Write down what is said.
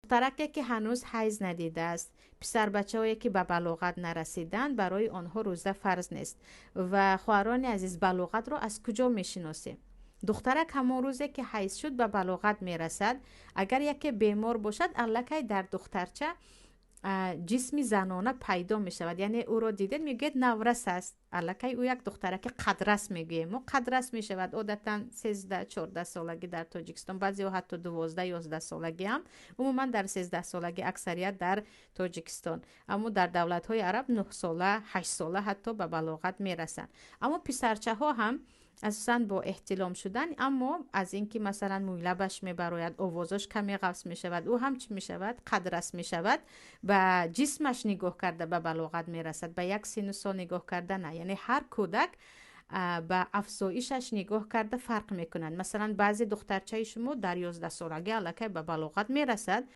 Духтараке, ки ҳанӯз ҳайз надидааст, писарбачаҳое, ки ба балоғат нарасиданд, барои онҳо рӯза фарз нест. Ва, хоҳарони азиз, балоғатро аз куҷо мешиносем? Духтарак ҳамон рӯзе, ки ҳайз шуд, ба балоғат мерасад. Агар яке бемор бошад, аллакай дар духтарча ҷисми занона пайдо мешавад, яъне ӯро дидед, мегӯяд, наврас аст, аллакай ӯ як духтараки қадрас мегӯем мо, қадрас мешавад одатан 13-14 солагӣ дар Тоҷикистон, баъзеҳо ҳатто 12-11 солагӣ ҳам, умуман дар 13 солагӣ аксарият дар Тоҷикистон, аммо дар давлатҳои араб 9 сола, 8 сола ҳатто ба балоғат мерасанд. Аммо писарчаҳо ҳам асосан бо эҳтилом шудан, аммо аз ин ки, масалан, мӯйлабаш мебарояд, овозаш каме ғафз мешавад, ӯ ҳам чӣ мешавад? Қадрас мешавад. Ба ҷисмаш нигоҳ карда ба балоғат мерасад, ба як синну сол нигоҳ карда на. Яъне ҳар кӯдак ба афзоишаш нигоҳ карда фарқ мекунанд. Масалан, баъзе духтарчаи шумо дар 11 солагӣ аллакай ба балоғат мерасад.